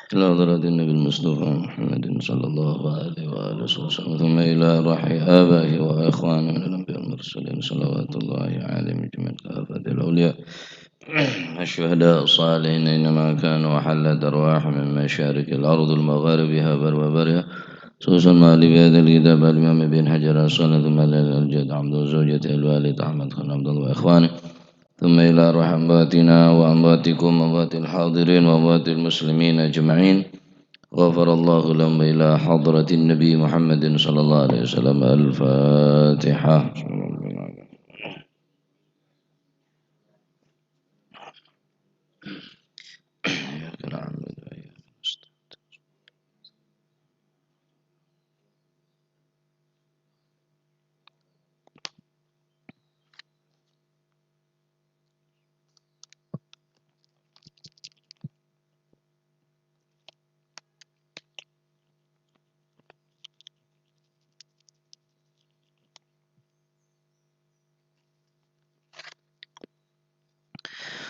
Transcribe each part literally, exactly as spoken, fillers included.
إلى حضرة النبي المصطفى محمد صلى الله عليه وآله وسلم، ثم إلى روح آبائه وإخوانه من الأنبياء والمرسلين، صلوات الله عليهم أجمعين كافة الأولياء الشهداء الصالحين، أينما كانوا، وحلت أرواحهم من مشارق الأرض ومغاربها وبرها، خصوصا مؤلف هذا الكتاب الإمام ابن حجر العسقلاني، ثم إلى الجد عبد وزوجته الوالد أحمد خان عبد الله وإخوانه، ثم إلى أرواح أمواتنا وأمواتكم وأموات الحاضرين وأموات المسلمين أجمعين، غفر الله لهم، وإلى حضرة النبي محمد صلى الله عليه وسلم. الفاتحة.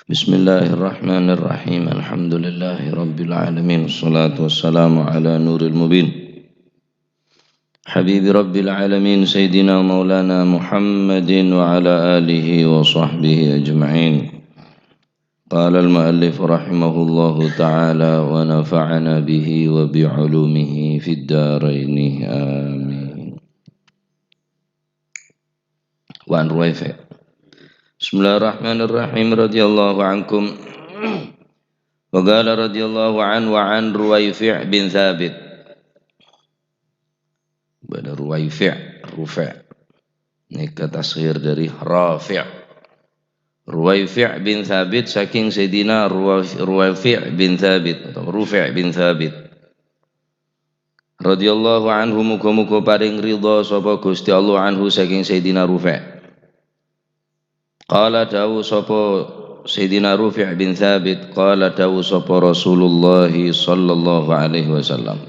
بسم الله الرحمن الرحيم. الحمد لله رب العالمين. الصلاة والسلام على نور المبين. حبيب رب العالمين سيدنا مولانا محمد وعلى آله وصحبه أجمعين. قال المؤلف رحمه الله تعالى ونفعنا به وبعلومه في الدارين. آمين. وعن رويفع. بسم الله الرحمن الرحيم. رضي الله عنكم. وقال رضي الله عنه وعن رويفع بن ثابت. Bâdâ Ruwaifi', Rufi'. Nèka tasghir dâri Rafi'. Ruwaifi' bin Thabit sakèng Sayyidina Ruwa-, Ruwaifi' bin Thabit atau Rufi' bin Thabit. Radhiyallahu anhu, moghâ-moghâ parèng ridha sapa Ghustè Allah anhu sakèng Sayyidina Rufi'. Qala, dawuh sapa Sayyidina Rufi' bin Thabit, qala, dawuh sapa Rasulullah sallallahu alaihi wasallam.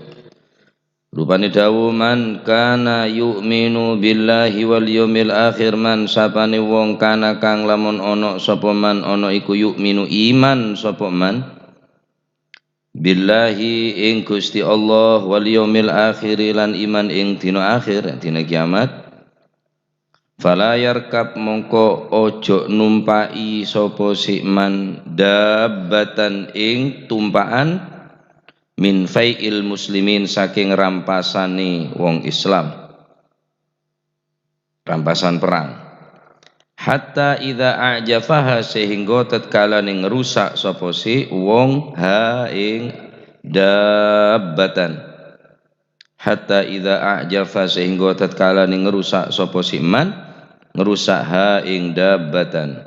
Rupane dawuh, "Man kana yu'minu billahi wal yaumil akhir, man sapane wong kana kang lamun ana sapa man ana iku yu'minu iman sapa man, billahi ing Gusti Allah, wal yaumil akhiri lan iman ing dina akhir, dina kiamat." Fala yarkab, mongko ojo numpa'i sapa si man dabbatan ing tumpa'an min fai'il muslimin, saking rampasane wong Islam. Rampasan perang. Hatta idza a'jafaha, sehingga tatkala ning rusak sapa si wong ha ing dabbatan. Hatta idza a'jafa, sehingga tatkala ning ngrusak sapa si man, ngrusak ha ing dabbatan.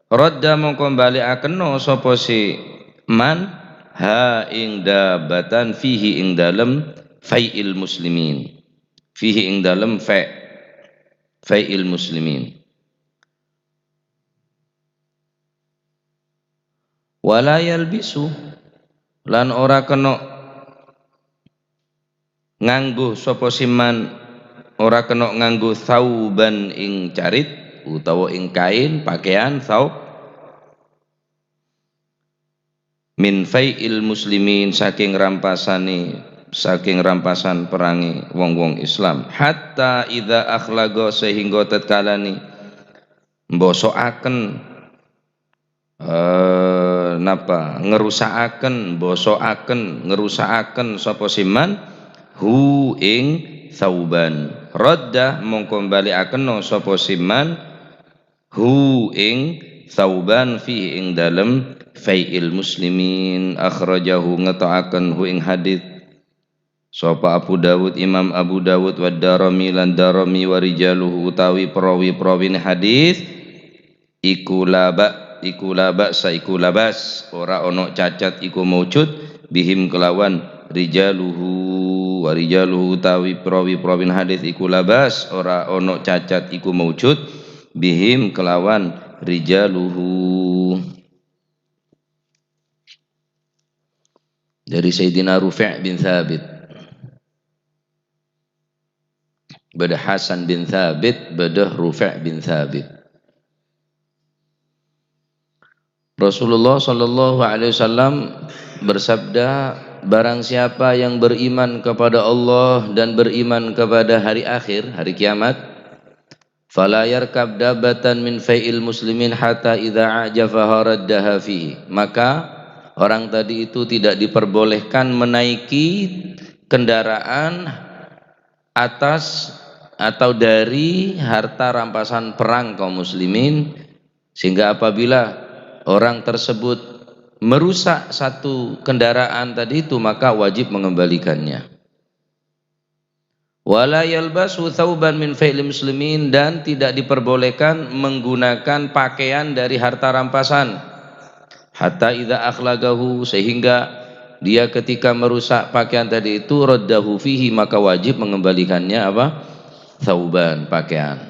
Radda, mongko balikakenno sapa si man, ha ing dabbatan, fihi ing dalem fai'il muslimin. Fihi ing dalem fa-, fai'il muslimin. Wala yalbisu, lan ora kena nganggo sapa si man, ora kena nganggo thauban ing carit, utawa ing kain, pakaian, thaub, min fai'il muslimin, saking rampasane, saking rampasan perange wong-wong Islam. Hatta idza akhlaqa, sehingga tatkalane mbosoaken, eh, napa, ngerusakaken, mbosoaken, ngerusakaken sapa si man, hu ing thauban. Radda, mongko balikakenno sapa si man, hu ing thauban, fi ing dalem fai'il muslimin. Akhrajahu, ngetoaken hu ing hadits. Sapa Abu Dawud, Imam Abu Dawud, wa Darami lan Darami, wa rijaluhu utawi perawi-perawine hadis, iku laba, iku laba, sa iku labas, ora ono cacat iku maujud, bihim kelawan rijaluhu, wa rijaluhu utawi perawi-perawine hadis iku labas, ora ono cacat iku maujud, bihim kelawan rijaluhu. Dari Sayyidina Rufi' bin Thabit. Bâdâ Hasan bin Thabit, bâdâ Rufi' bin Thabit. Rasulullah sallallahu alaihi wasallam bersabda, Barang siapa yang beriman kepada Allah dan beriman kepada hari akhir, hari kiamat, "Fala yarkab dabbatan min fai'il muslimin hatta idza ajafaha raddaha fihi." Maka orang tadi itu tidak diperbolehkan menaiki kendaraan atas atau dari harta rampasan perang kaum muslimin, sehingga apabila orang tersebut merusak satu kendaraan tadi itu, maka wajib mengembalikannya. "Wala yalbasu thauban min fai'il muslimin," dan tidak diperbolehkan menggunakan pakaian dari harta rampasan. "Hatta idza akhlaqahu," sehingga dia ketika merusak pakaian tadi itu, "raddahu fihi," maka wajib mengembalikannya apa? Thauban, pakaian.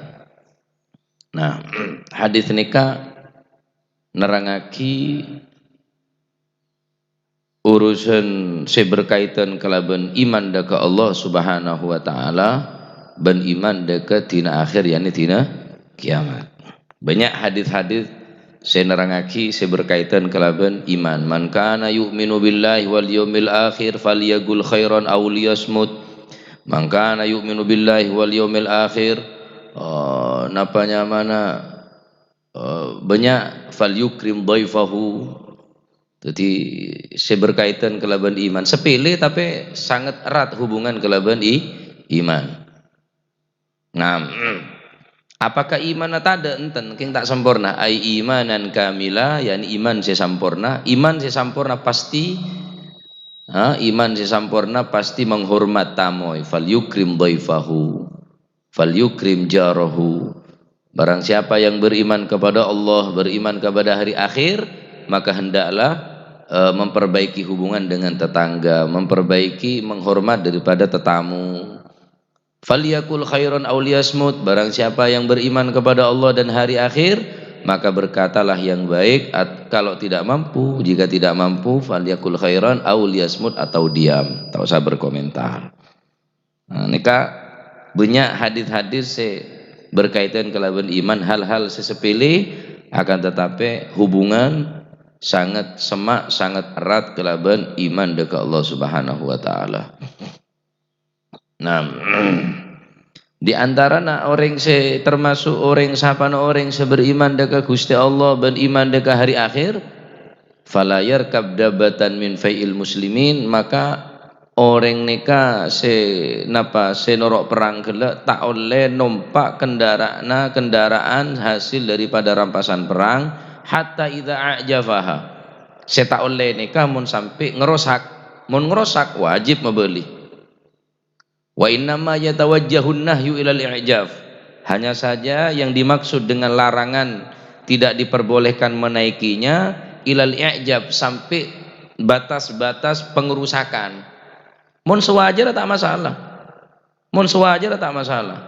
Nah, hadis nèka nerrangngaghi urusan sè berkaitan kalabân iman dâ' ka Allah Subhanahu wa Ta'ala bân iman dâ' ka dina akhir, ya'ni dina kiamat. Bânnya' hadis-hadis sè nerrangngaghi sè berkaitan kalabân iman. "Man kana yu'minu billahi wal yaumil akhir falyaqul khairan aw liyasmut." "Man kana yu'minu billahi wal yaumil akhir," eh, napa nyamana, eh, bânnya' "falyukrim dhaifahu." Dhâddhi, sè berkaitan kalabân iman. Sepele, tapè sanget erat hubungan kalabân i-, iman. Nah, apakah imanna tadâ'? Enten, kèng ta' samporna. "Ai imanan kamila," ya'ni iman sè samporna. Iman sè samporna pasti, ha, iman sè samporna pasti menghormat tamoy. "Falyukrim dhaifahu." "Falyukrim jarahu." Barang siapa yang beriman kepada Allah, beriman kepada hari akhir, maka hendaklah, eh, memperbaiki hubungan dengan tetangga, memperbaiki, menghormat daripada tetamu. "Falyakul khairan aw liyasmut." Barang siapa yang beriman kepada Allah dan hari akhir, maka berkatalah yang baik, at-, kalau tidak mampu, jika tidak mampu, "Falyakul khairan aw liyasmut," atau diam, tak usah berkomentar. Nah, nèka bânnya' hadis-hadis sè berkaitan kalabân iman, hal-hal sè sepele, akan tetapi hubungan sangat semak, sangat erat kalabân iman dâ' ka Allah Subhanahu wa Ta'ala. Nah, di antarana orèng sè termasuk orèng, sapana orèng sè beriman dâ' ka Ghustè Allah bân iman dâ' ka hari akhir, "Fala yarkab dabbatan min fai'il muslimin," maka orèng nèka sè napa, sè noro' perrang ghellâ' ta' ollè nompa' kendara'anna, kendaraan hasil daripada rampasan perrang, "hatta idza a'jafaha." Sè ta' ollè nèka mon sampè' ngerosak. Mon ngerosak, wajib mabâli. "Wa innama yatawajjahun nahyu ilal i'jaf." Hanya saja yang dimaksud dengan larangan tidak diperbolehkan menaikinya ilal i'jaf, sampai batas-batas pengerusakan. Mon sawajârra ta' masalah. Mon sawajârra ta' masalah.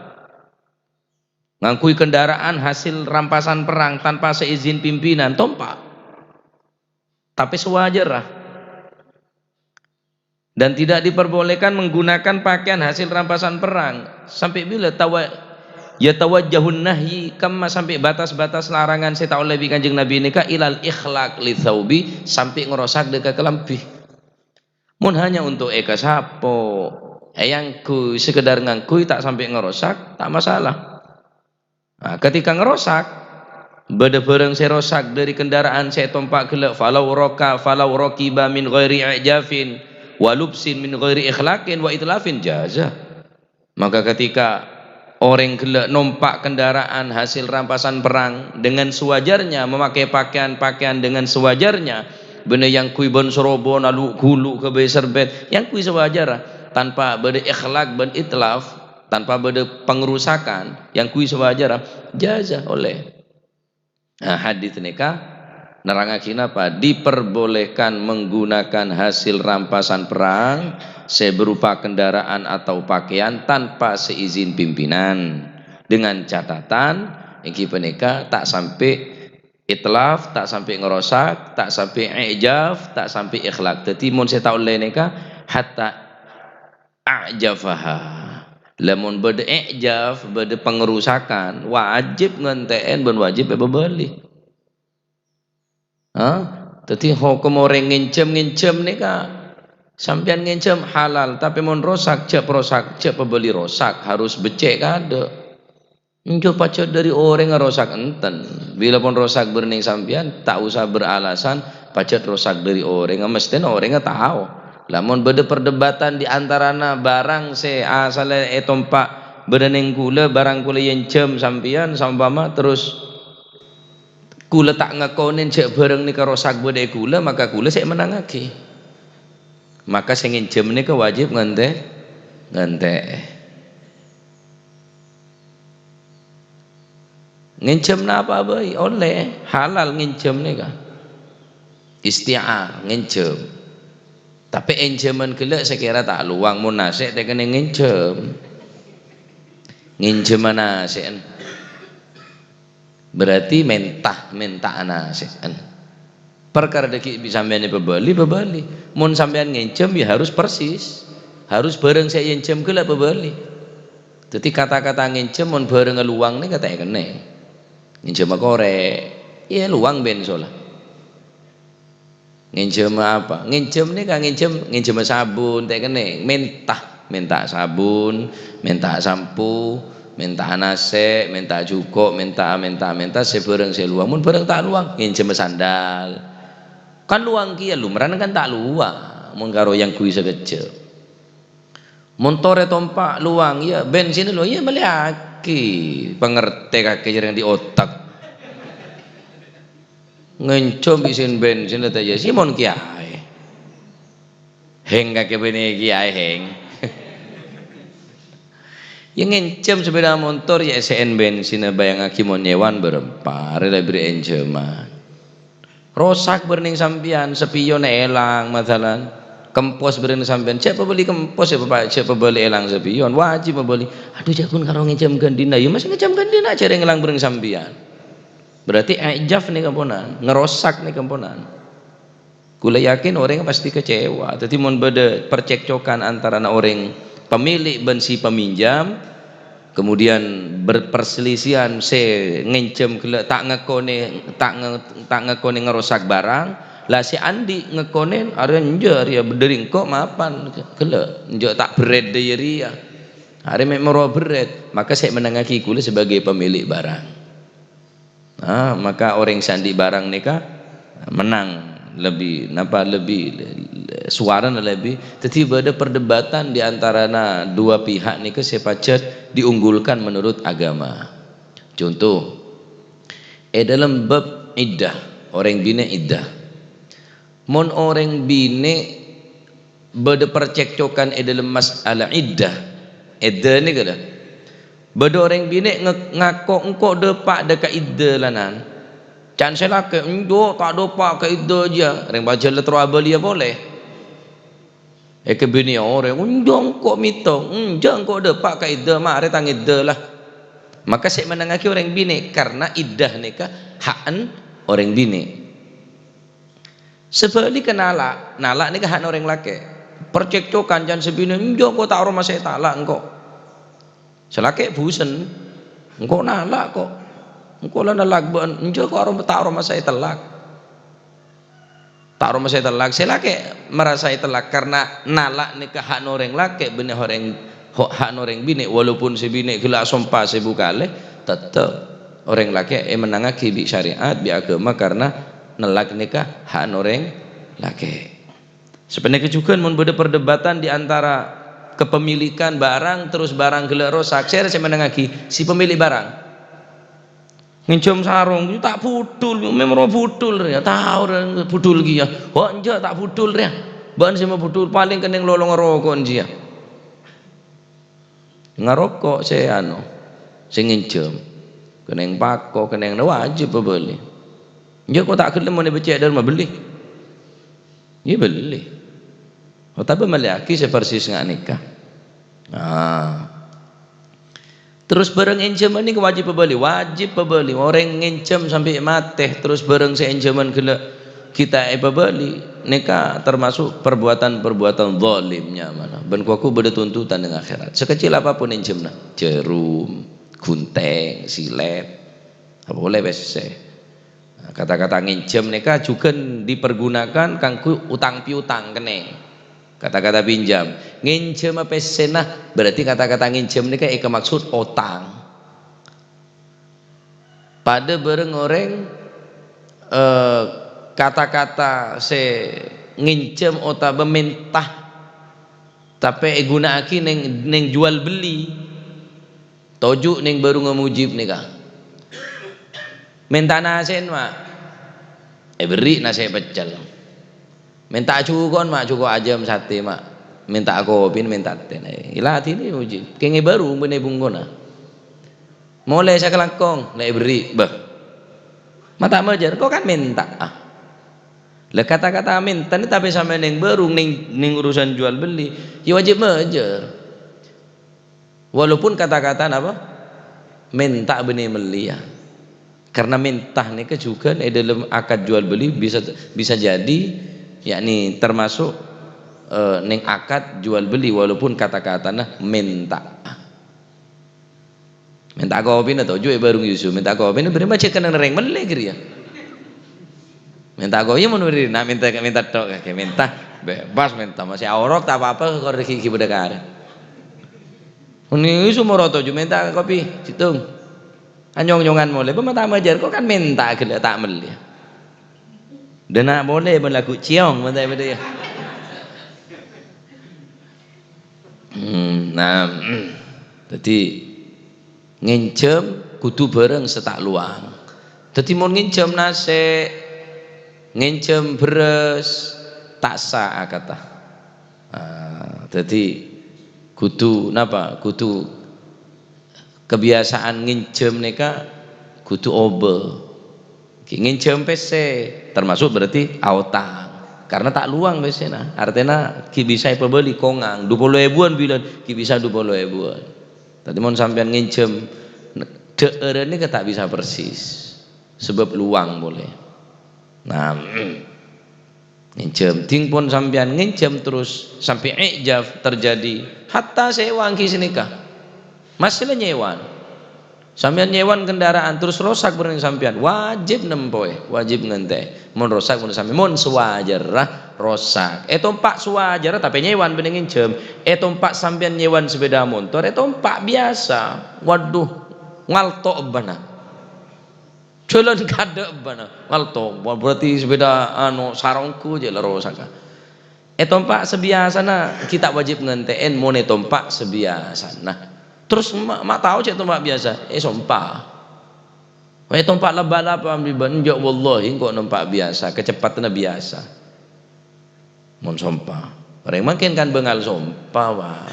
Ngangghuy kendaraan hasil rampasan perang tanpa seizin pimpinan, tompa'. Tapè sawajârra. Dan tidak diperbolehkan menggunakan pakaian hasil rampasan perang. Sampai bila tawa-, yatawajjahun nahyi, kemma sampai batas-batas larangan sè ta' ollè bi' Kanjeng Nabi nèka ilal ikhlaq li tsaubi, sampai ngerosak dâ' ka kalambhi. Mon hanya untuk èkasapo, èangghuy, sekedar ngangghuy, ta' sampai ngerosak, ta' masalah. Nah, ketika ngerosak, bâdâ bârâng sè rosak dâri kendaraan sè ètompa' ghellâ', falau roka, falau rokiba min ghairi i'jafin, wa lubsin min ghairi ikhlaqin, wa itlafin, jaza. Maka ketika orèng ghellâ' nompa' kendaraan hasil rampasan perang dengan sewajarnya, memakai pakaian-pakaian dengan sewajarnya, bânnè èangghuy bân soroban, alu'-ghulu', ghâbây serbèt, èangghuy sawajârra, tanpa bâdâ ikhlaq bân itlaf, tanpa bâdâ pengerusakan, èangghuy sawajârra, jaza, ollè. Nah, hadis nèka nerrangngaghi napa? Diperbolehkan menggunakan hasil rampasan perang sè berupa kendaraan atau pakaian tanpa seizin pimpinan, dengan catatan èngghi panèka ta' sampai itlaf, ta' sampai ngerosak, ta' sampai i'jaf, ta' sampai ikhlaq. Dhâddhi, mon sè ta' ollè nèka hatta a'jafaha. Lamon bâdâ i'jaf, bâdâ pengerusakan, wajib ngentè'è bân wajib èpabâli. Ha? Dhâddhi, hokom orèng ngènjhâm-ngènjhâm nèka Sampèyan ngènjhâm halal, tapè mon rosak, jhâ' rosak, jhâ' pabâli rosak, harus beccè' kaadâ'. Enjâ' pajhât dhâri orèngnga rosak enten. Bilâ pon rosak bârnèng sampèyan, ta' osa beralasan pajhât rosak dhâri orèngnga, mesthèna orèngnga tao. Lamon bâdâ perdebatan di antarana barang sè asalla ètompa' bârnèng kulâ, barang kulâ ènjhâm sampèyan, saompama terros kulâ ta' ngakonè jhâ' bhârâng nèka rosak bâdâ è kulâ, maka kulâ sè mennangngaghi. Maka sè ngènjhâm nèka wajib ngantè-, ngantè'è. Ngènjhâm napa bhâi? Ollè, halal ngènjhâm nèka. Isti'ar, ngènjhâm. Tapè ènjhâman ghellâ' sakèra ta' lowang, mon nasè' ta' kènè ngènjhâm. Ngènjhâma nasè'en. Berarti mènta, mènta'a nasè'en. Parkara dhâggi' bi' sampèyan èpabâli, pabâli. Mon sampèyan ngènjhâm, ya harus persis. Harus bhârâng sè èènjhâm ghellâ' pabâli. Dhâddhi kata-kata ngènjhâm mon bhârângnga lowang nèka ta' èkennèng. Ngènjhâma korè', ya lowang bân sola. Ngènjhâma apa? Ngènjhâm nèka ngènjhâm, ngènjhâma sabun, ta' èkennèng. Mènta, mènta sabun, mènta sampo, mènta nasè', mènta jhuko', mènta, mènta, mènta sè bhârâng sè lowang. Mon bhârâng ta' lowang, ngènjhâma sandal. Kan lowang kèya, lumrana kan ta' lowang. Mon karo èyangghuy sakejjhâ'. Mon torè tompa' lowang, iyâ, bensinna lowang, iyâ, mellèyaghi. Pangartè kakè jârèng di otak. Ngènjhâm isin bensinna ta' iyâ, si mon kèyaè. Hèng kakè bânnè kèyaè, hèng. Iyâ, ngènjhâm sepeda motor, iyâ, èssè'èn bensinna, bâjângaghi mon nyèwana bârâmpa, arè la èberri' ènjhâman. Rosak bârnèng sampèyan, sapiyonna èlang, masalan. Kempos bârnèng sampèyan, jhâ' pabâli kempos, jhâ' pabâ-, jhâ' pabâli èlang sapèyan, wajib pabâli. Adhu, jhâ' ghun karo ngènjhâm ghândhina, ya masa ngènjhâm ghândhina, jhârèng èlang bârnèng sampèyan. Berarti ijaf nèka ponan, ngerosak nèka ponan. Kulâ yakin orèng pasti kecewa. Dhâddhi mon bâdâ percekcokan antarana orèng pemilik bân si peminjam, kemudian ber-, perselisihan sè ngènjhâm ghellâ' ta' ngakonè, ta' nge-, ta' ngakonè ngerosak barang, la sè andi' ngakonè, "Arèya enjâ', arèya dhâri engko' mapan ghellâ', enjâ' ta' berrèt dhâjâ rèya. Arèya mè' marowa berrèt, maka sè mennangngaghi kulâ sebagai pemilik barang." Nah, maka orèng sè andi' barang nèka mennang lebbi, napa, lebbi, sowarana lebbi. Dhâddhi bâdâ perdebatan di antarana dua pihak nèka sè pajhât diunggulkan menurut agama. Conto, è dâlem bab iddah, orèng binè' iddah. Mon orèng binè' bâdâ percekcokan è dâlem masalah iddah, iddah nèka lho. Bâdâ orèng binè' nge-, ngako, "Engko' dâpa' dâ' ka iddah, lanan. Can sè lakè', enjâ', ta' dâpa' ka iddah jiyâ." Rèng pajhât la terro abâliyâ polè. Èkabinèa orèng, "Enjâ', engko' mètong, enjâ', engko' dâpa' ka iddah, marè tang iddah, la." Maka sè mennangngaghi orèng binè', karna iddah nèka haen orèng binè'. Sabhâligghâ nala', nala' nèka haen orèng lakè'. Percekcokan can sè binè', "Enjâ', engko' ta' aromasa ètala' engko'." Sè lakè' busen, "Engko' nala' ko'. Engko' la nellak bâ'na, enjâ' ko' arom-, ta' aromasa ètellak." Ta' aromasa ètellak. Sè lakè' marasa ètellak karna nala' nèka haen orèng lakè', bânnè orèng, ho-, haen orèng binè', walaupun sè binè' ghellâ' asompa sèbu kalè, tettep orèng lakè' èmennangngaghi bi' syariat, bi' agama, karna nellak nèka haen orèng lakè'. Sapanèka jhughân mon bâdâ perdebatan di antara kepemilikan barang, terros barang ghellâ' rosak, sèra sè mennangngaghi? Si pemilik barang. Ngènjhâm sarong, "Ta' budhul, mè' moro budhul rèya, tao rè budhul kèya." "Wah, enjâ', ta' budhul rèya. Bâ'na sè mabudhul, palèng kennèng lolongnga roko'na jiyâ." Ngaroko' sè anu, sè ngènjhâm. Kennèng pako, kennèng wajib pabâli. Enjâ' ko' ta' ghellem mon èbâcè' dâlem bellè. Iyâ bellè. Otabâ mellèyaghi sè persis nga' nèka. Nah. Terros bârâng ènjhâman nèka wajib pabâli, wajib pabâli. Orèng ngènjhâm sampè' matè, terros bârâng sè ènjhâman ghellâ' ghi' ta' èpabâli, nèka termasuk perbuatan-perbuatan zalim nyamana. Bân kowa-kowa bâdâ tuntutan neng akhèrat. Sekecil apapun ènjhâmna, jhârum, ghunting, silèt, apa polè pèssè. Nah, kata-kata ngènjhâm nèka jhughân dipergunakan kaangghuy utang piutang kennèng. Kata-kata pinjam. Ngènjhâmâ pèssèna, berarti kata-kata ngènjhâm nèka èkamaksud otang. Padâ bârâng orèng, eh, kata-kata sè ngènjhâm otabâ mènta, tapè èghuna'aghi neng, neng jual beli. Toju' neng bârungnga Mujib nèka. Mènta nasè'en, Ma'. Èberri' nasè' peccel. Mènta jhuko'en, Ma', jhuko' ajâm satè, Ma'. Mènta kopina, mènta tèna. Èladhinè Mujib. Kèngèng bârung bânnè bungkona. Molè sakalangkong, la èberri', bâh. Ma' ta' majâr, kok kan mènta, ah. Lah, kata-kata mènta nè tapè sampèyan neng bârung, neng, neng urusan jual beli, ya wajib majâr. Walaupun kata-kata napa? Mènta bânnè mellèya. Karena mènta nèka jhughân è dâlem akad jual beli bisa, bisa jadi, yakni termasuk, eh, neng akad jual beli, walaupun kata-katana mènta. Mènta kopina toju' è bârung Yusuf, mènta kopina bâreng majâ kennengnga rèng mellè ghâriyâ. Mènta kopi mon bâreng, na' mènta, mènta tok kakè, mènta. Bebas mènta, masih aorok ta' apa-apa, kor ghi', ghi' bâdâ karè. Mon Yusuf moro toju' mènta kopi, sèttong. Anyong-nyongan molè, bâ' mata majâr, kok kan mènta ghellâ' ta' mellè. Dâna' polè mon lagu ciong, mènta bâdâ ya. Hmm, nah, hmm. Dhâddhi, ngènjhâm kodhu bârâng sè ta' lowang. Dhâddhi, mon ngènjhâm nasè', ngènjhâm bherrâs, ta' sah akadda. Ah, dhâddhi, kodhu napa? Kodhu kabiyasaan ngènjhâm nèka kodhu obâ. Ghi' ngènjhâm pèssè, termasuk berarti aotang. Karena ta' lowang pèssèna. Artèna ghi' bisa èpabâli kongang, dupolo èbuwân bilân, ghi' bisa dupolo èbuwân. Dhâddhi mon sampèyan ngènjhâm dhâ'ârân nèka ta' bisa persis. Sabâb lowang polè. Nah, ngènjhâm. Dhing pon sampèyan ngènjhâm terros sampè' ijaf terjadi. Hatta sèwa ènggi sanèka. Masè la nyèwaan. Sampèyan nyèwaan kendaraan terros rosak bhâreng sampèyan, wajib nempowè, wajib ngantè'è. Mon rosak, mon sampè-, mon sawajarra rosak. Ètompa' sawajarra, tapè nyèwaan bânnè ngènjhâm. Ètompa' sampèyan nyèwaan sepeda motor, ètompa' biyasa. Waduh, ngalto' ebbâna. Jhâlân kaadâ' ebbâna, ngalto'. Wah, berarti sepeda, anu, sarongku jhâ' la rosaka. Ètompa' sabiyasana, ghi' ta' wajib ngantè'è, mon ètompa' sabiyasana. Terros ma', ma' tao jhâ' ètompa' biyasa, èsompa. Wah, ètompa' laba-laba, bân, "Enjâ', wallahi, engko' nompa' biyasa, kecepatanna biyasa." Mon sompa. Orèng mangkèn kan bângal sompa, Pak.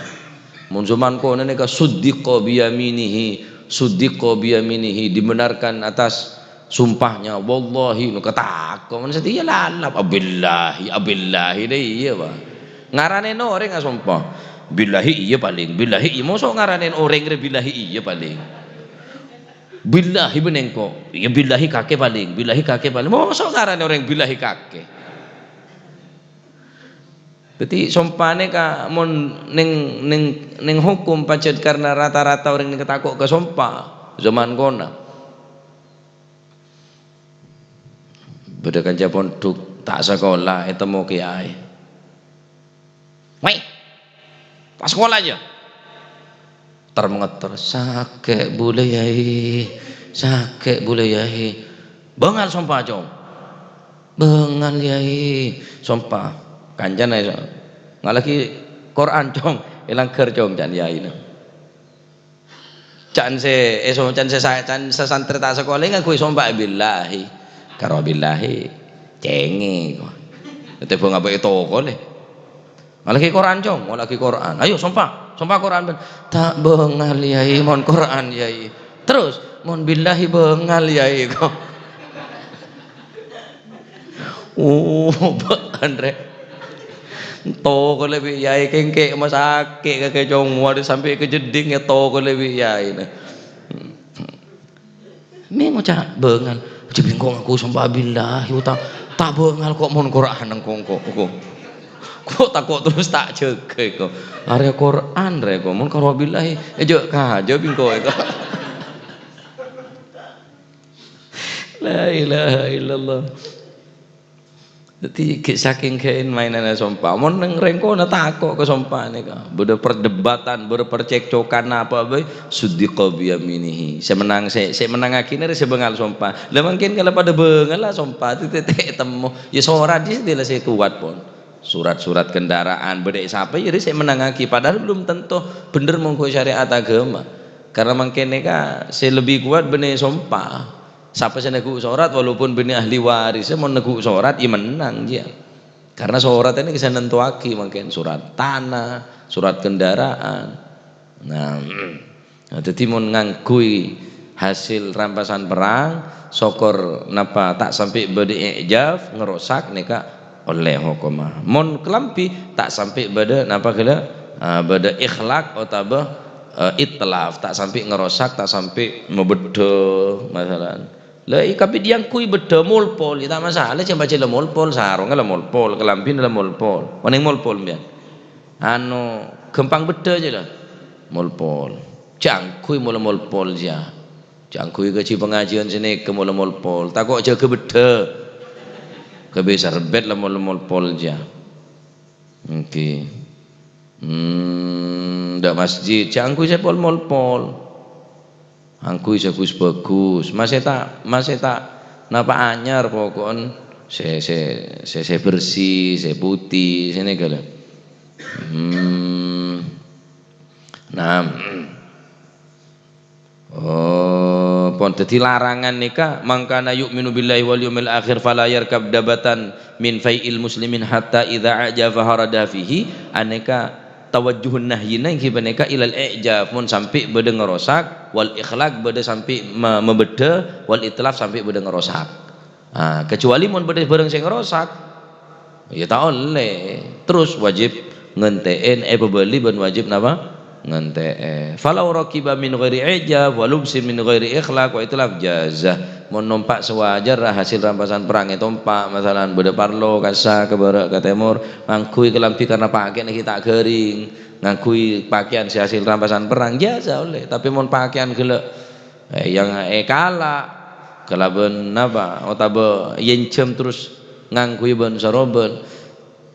Mon jhâman kona nèka suddiqa biyaminihi, suddiqa biyaminihi, dibenarkan atas sumpahnya, "Wallahi," no katako, mon satèya lalap, "Abillahi, abillahi," dâ' iyâ, Pak. Ngaranèn orèng asompa, "Billahi iyâ palèng, billahi iyâ." Mosok ngaranèn orèng rè billahi iyâ palèng. "Billahi bân engko'." "Iyâ billahi kakè palèng, billahi kakè palèng." Mosok ngaranèn orèng billahi kakè. Dhâddhi, sompa nèka mon neng, neng, neng hokom pajhât karna rata-rata orèng nèka tako' ka sompa, jhâman kona. Bâdâ kanca pondhuk ta' sakola ètemmo kèyaè. "Wèh, ta' sakola, yâ?" Ter-mangeter, "Sakè' bulâ, Yaè. Sakè' bulâ, Yaè." "Bângal sompa, Cong." "Bângal, Yaè." Sompa. Kancana, "Ngalaghi Qur'an, Cong. È langghâr, Cong," ca'na yaèna. Ca'na sè, è so-, ca'na sè sa-, ca'na sè santrè ta' sakola ngangghuy sompa, "Billahi." Karo billahi, cèngè, kok. Tèbhâng apa è toko, lè. "Ngalaghi Qur'an, Cong, ngalaghi Qur'an. Ayo, sompa, sompa Qur'an, bân." "Ta' bângal, Yaè, mon Qur'an, Yaè." "Terros, mon billahi bângal, Yaè, kok." "Oh, bâ'ân, rè. Toko lè bi' Yaè kèngkè masakè' kakè, Cong, wâdâ sampè' ka jeddhing, è toko lè bi' Yaè, nah." Mè' ngoca' bângal, "Jhâ' bi' engko' ngaku sompa billahi, ta', ta' bângal kok mon Qur'an engko', engko', engko'. Kok tako' terros ta' jâgâ, engko'. Arèya Qur'an, rè, engko'. Mon karo billahi, è jâ' kajâ bi' engko', engko'." La ilaha illallah. Dhâddhi ghi' sakèng ghi' mainanna sompa. Mon neng rèng kono tako' ka sompa nèka. Bâdâ perdebatan, bâdâ percekcokan apa bhâi, suddiqa biyaminihi. Sè mennang, sè, sè mennangngaghi nèka sè bângal sompa. Lah mangkèn kala padâ bângal la sompa, tètè temmo. Ya sorat dhi sè kowat pon. Sorat-sorat kendaraan, bâdâ sapa ya sè mennangngaghi. Padahal belum tentu bhender mongghu syariat agama. Karena mangkèn nèka sè lebbi kowat bânnè sompa. Sapa sè neggu' sorat, walaupun bânnè ahli waris, mon neggu' sorat, ya mennang, jiyâ. Karena sorat ini bisa nentuwaghi mangkèn sorat tanah, sorat kendaraan. Nah, nah, dhâddhi mon ngangghuy hasil rampasan perang, sokor napa ta' sampè' bâdâ i'jaf, ngerosak, nèka ollè hokomma. Mon kalambhi, ta' sampè' bâdâ napa ghellâ', ah, bâdâ ikhlaq otabâ, eh, itlaf, ta' sampè' ngerosak, ta' sampè' mabeddhâ, masalan. Lah, iyâ, kabidhiyân ghuy beddhâ molpol, ya ta' masalah, jhâ' pajhât la molpol, sarongnga la molpol, kalambhina la molpol. Onèng molpol, sampèyan? Anu, ghâmpang beddhâ jiyâ la. Molpol. Jhâ' ghuy mola molpol, jiyâ. Jhâ' ghuy kajhi pangajiân sè nèka mola molpol. Tako' jâgâ beddhâ. Kabisa rebbet la mola molpol, jiyâ. Èngghi. Hmm, dâ' masjid, jhâ' ghuy sè pol-molpol. Ghuy sè gus-bhâgus. Masè ta', masè ta' napa anyar poko'en sè, sè, sè, sè bersih, sè putih, sè nèka la. Hmm. Nah. Oh, pon dhâddhi larangan nèka, "Man kana yu'minu billahi wal yaumil akhir fala yarkab dabatan min fai'il muslimin hatta idza a'jafa harada fihi." Anèka tawajjuhun nahyina èngghi panèka ilal i'jaf, mon sampè' bâdâ ngerosak, wal ikhlaq bâdâ sampè' ma-, mabeddhâ, wal itlaf sampè' bâdâ ngerosak. Ah, kecuali mon bâdâ bhârâng sè ngerosak, ya ta' ollè. Terros wajib ngentè'è, èpabâli bân wajib napa? Ngentè'è. "Falau rakiba min ghairi ijab wa lubsin min ghairi ikhlaq wa itlaf jaza." Mon nompa' sawajarra hasil rampasan perang ètompa', masalan, bâdâ parlo, kassa, ka bârâ', ka tèmor, ngangghuy kalambhi karna pakèyanna ghi' ta' ghâring, ngangghuy pakèyan sè hasil rampasan perang, jaza ollè. Tapè mon pakèyan ghellâ' Eh, yang èkala' kalabân napa? Otabâ ènjhâm terros ngangghuy bân-sarobân.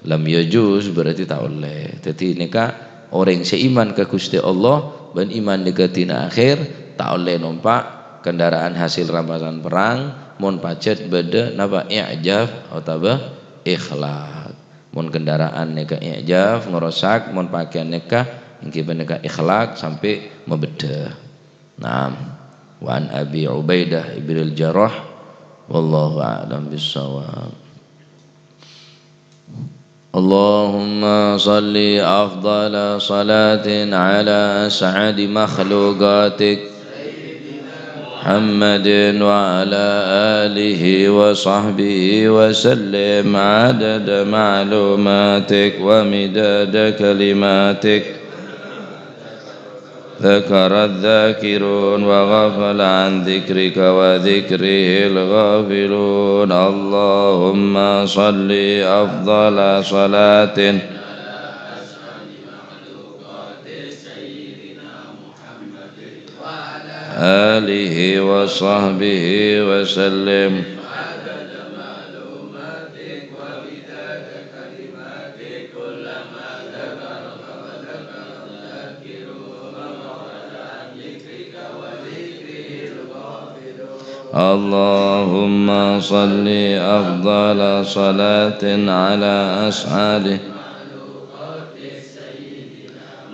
Lam yajuz, berarti ta' ollè. Dhâddhi nèka orèng sè iman ka Ghustè Allah bân iman dhi ka dina akhir, ta' ollè nompa' kendaraan hasil rampasan perang, mon pajhât bâdâ napa? I'jaf otabâ ikhlaq. Mon kendaraan nèka i'jaf, ngerosak, mon pakèyan nèka, èngghi panèka ikhlaq sampè' mabeddhâ. Naam. Wa an Abi Ubaidah ibnil Jarrah. Wallahu a'lam bissawab. اللهم صل أفضل صلاة على أسعد مخلوقاتك محمد وعلى آله وصحبه وسلم عدد معلوماتك ومداد كلماتك. ذكر الذاكرون وغفل عن ذكرك وذكره الغافلون. اللهم صل أفضل صلاة آله وصحبه وسلم. اللهم صل أفضل صلاة على أسعد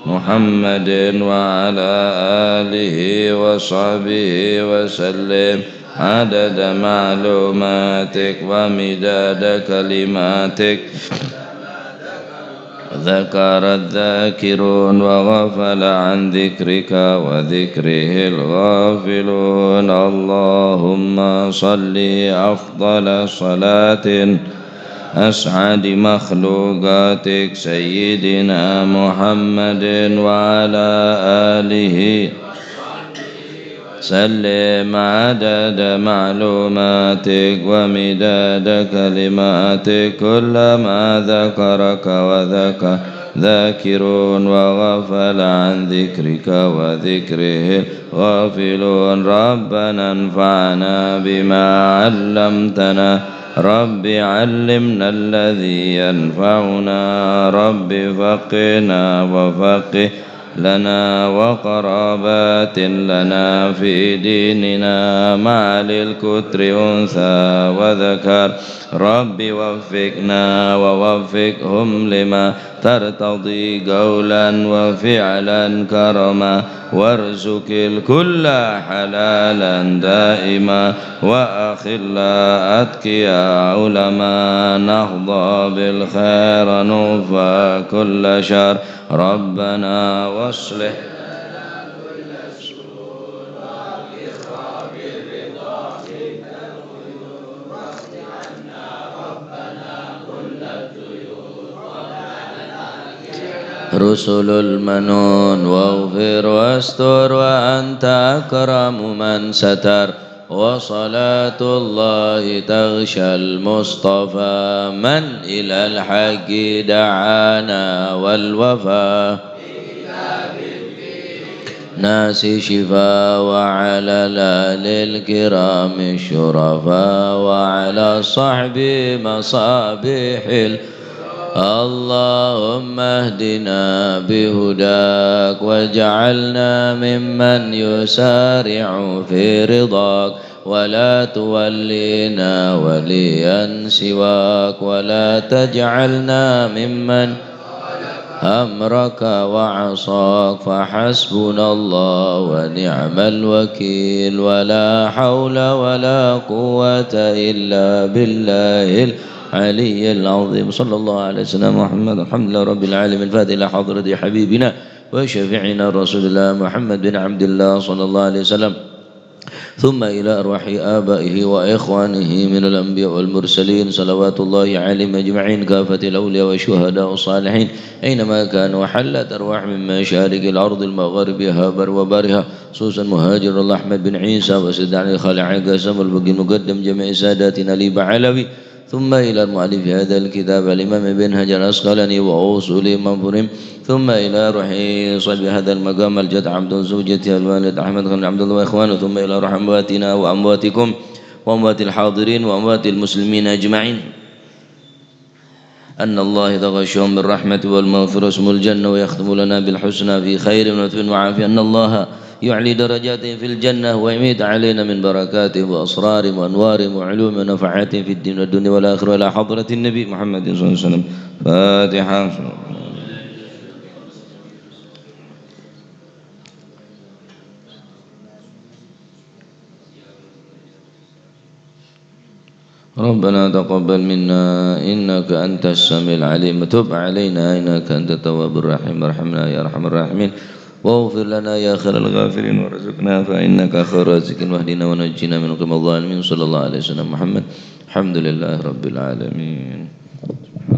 محمد وعلى آله وصحبه وسلم عدد معلوماتك ومداد كلماتك. ذكر الذاكرون وغفل عن ذكرك وذكره الغافلون. اللهم صل أفضل صلاة أسعد مخلوقاتك سيدنا محمد وعلى آله سلم عدد معلوماتك ومداد كلماتك، كلما ذكرك وذكر ذاكرون وغفل عن ذكرك وذكره غافلون. ربنا انفعنا بما علمتنا رب علمنا الذي ينفعنا، رب فقهنا وفقه لنا وقرابات لنا في ديننا مع للكتر أنثى وذكر. رب وفقنا ووفقهم لما ترتضي قولا وفعلا كرما، وارزق الكل حلالا دائما، وأخلاء أتقياء علماء، نحظى بالخير نوفى كل شر. ربنا واصلح رسل المنون، واغفر واستر وأنت أكرم من ستر، وصلاة الله تغشى المصطفى من إلى الحق دعانا والوفا. الناس شفاء، وعلى الآل الكرام الشرفاء، وعلى الصحب مصابيح ال-، اللهم اهدنا بهداك، واجعلنا ممن يسارع في رضاك، ولا تولينا وليا سواك، ولا تجعلنا ممن أمرك وعصاك، فحسبنا الله ونعم الوكيل، ولا حول ولا قوة إلا بالله العلي العظيم. صلى الله على سيدنا محمد، الحمد لله رب العالمين. الفاتحة إلى حضرة حبيبنا وشفيعنا رسول الله محمد بن عبد الله صلى الله عليه وسلم. ثم إلى أرواح آبائه وإخوانه من الأنبياء والمرسلين، صلوات الله عليهم أجمعين، كافة الأولياء والشهداء والصالحين، أينما كانوا، وحلت أرواح من مشارق الأرض المغاربها بر-، وبرها، خصوصا مهاجر الله أحمد بن عيسى وسيد علي خالع قاسم البقي المقدم، جميع ساداتنا البعلوي، ثم إلى مؤلف هذا الكتاب الإمام ابن حجر العسقلاني وأصولهم من فروعهم، ثم إلى روح صاحب هذا المقام الجد عبد زوجته الوالد أحمد خان عبد الله وإخوانه، ثم إلى روح أمواتنا وأمواتكم وأموات الحاضرين وأموات المسلمين أجمعين. أن الله يتغشاهم بالرحمة والمغفرة ويسكنهم الجنة ويختم لنا بالحسنى في خير ولطف وعافية. أن الله يعلي درجاتهم في الجنة ويميد علينا من بركاتهم وأسرارهم وأنوارهم وعلومهم ونفحاتهم في الدين والدنيا والآخرة. وإلى حضرة النبي محمد صلى الله عليه وسلم. فاتحة. ربنا تقبل منا إنك أنت السميع العليم، وتب علينا إنك أنت التواب الرحيم، وارحمنا يا أرحم الراحمين، واغفر لنا يا خير الغافرين، وارزقنا فإنك خير الرازقين، واهدنا ونجنا من القوم الظالمين. صلى الله على سيدنا محمد. الحمد لله رب العالمين.